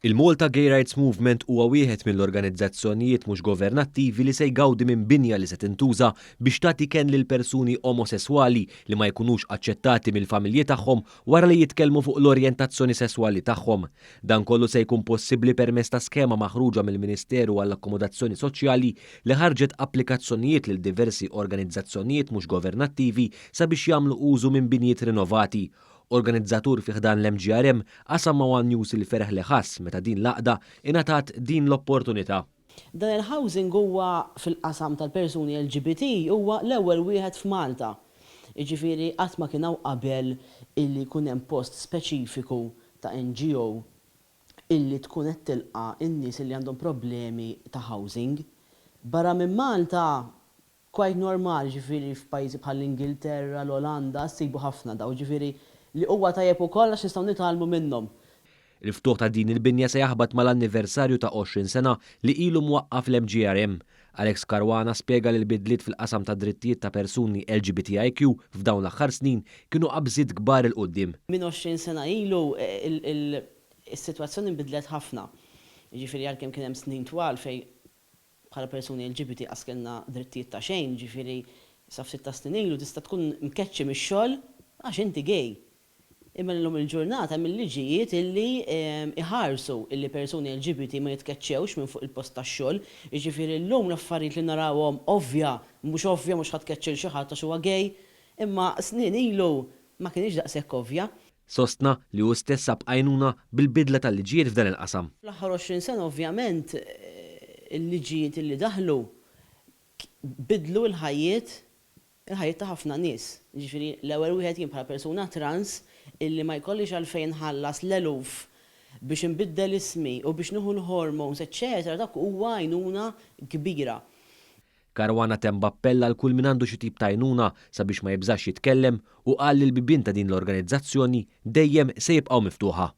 Il-Malta Gay Rights Movement huwa wieħed mill-organizzazzjonijiet mhux governattivi li se jgawdi minn binja li se tintuża biex tagħti kenn lil persuni omosesswali li ma jkunux aċċettati mill-familji tagħhom wara li jitkellmu fuq l-orjentazzjoni sesswali tagħhom. Dan kollu se jkun possibbli permezz ta' skema maħruġa mill-Ministeru għall-Akkomodazzjoni Soċjali li ħarġet applikazzjonijiet lil diversi organizzazzjonijiet mhux governattivi sabiex jagħmlu użu minn binjiet rinnovati. Organizzatur fi ħdan l-MGRM qasam ma' one News il-ferħ li ħass meta din l-għaqda ingħatat din l-opportunità. Dan il-housing huwa fil-qasam tal-persuni LGBT huwa l-ewwel wieħed f'Malta. Jiġifieri qatt ma kien hawn qabel illi jkun hemm post speċifiku ta' NGO illi tkun qed tilqa' n-nies illi għandhom problemi ta' housing. Barra minn Malta quite normali, jiġifieri f'pajjiżi bħall-Ingilterra, l-Olanda, ssibu ħafna dawn, jiġifieri li huwa tajjeb ukoll għax nistgħu nitgħallmu minnhom. Il-ftuħ ta' din il-binja se jaħbat mal-anniversarju ta' 20 sena li ilu mwaqqaf l-MGRM. Alex Caruana spjega li l-bidliet fil-qasam tad-drittijiet ta' persuni LGBTIQ f'dawn l-aħħar snin kienu qabżiet kbar 'il quddiem. Minn 20 sena ilu is-sitwazzjoni nbidlet ħafna. Jiġifieri għalkemm kien hemm snin twal fejn bħala persuni LGBT qas kellna drittijiet ta' xejn, jiġifieri sa ftit ta' snin ilu tista' tkun mkeċċi mix-xogħol għax inti gay. Imma illum il-ġurnata hemm il-liġijiet illi iħarsu illi persuni LGBT ma jitkeċċewx minn fuq il-post tax-xogħol. Jiġifieri llum l-affarijiet li narawhom ovvja, mhux ovvja mhux ħa tkeċċi 'l xi ħadd għax huwa gay, imma snin ilu ma kinitx daqshekk ovvja. Sostna li hu stess sab għajnuna bil-bidla tal-liġijiet f'dan il-qasam. Fl-aħħar 20 sena ovvjament il-liġijiet illi daħlu bidlu l-ħajjiet il-ħajjiet ta' ħafna nies. Jiġifieri l-ewwel wieħed jien bħala persuna trans illi ma jkollix għalfejn nħallas l-eluf biex inbiddel ismi u biex nieħu l-hormones eċċetera dak huwa għajnuna kbira. Caruana temm b'appell għal kull min għandu xi tip ta' għajnuna sabiex ma jibżax jitkellem u qal li l-bibien ta' din l-organizzazzjoni dejjem se jibqgħu miftuħa.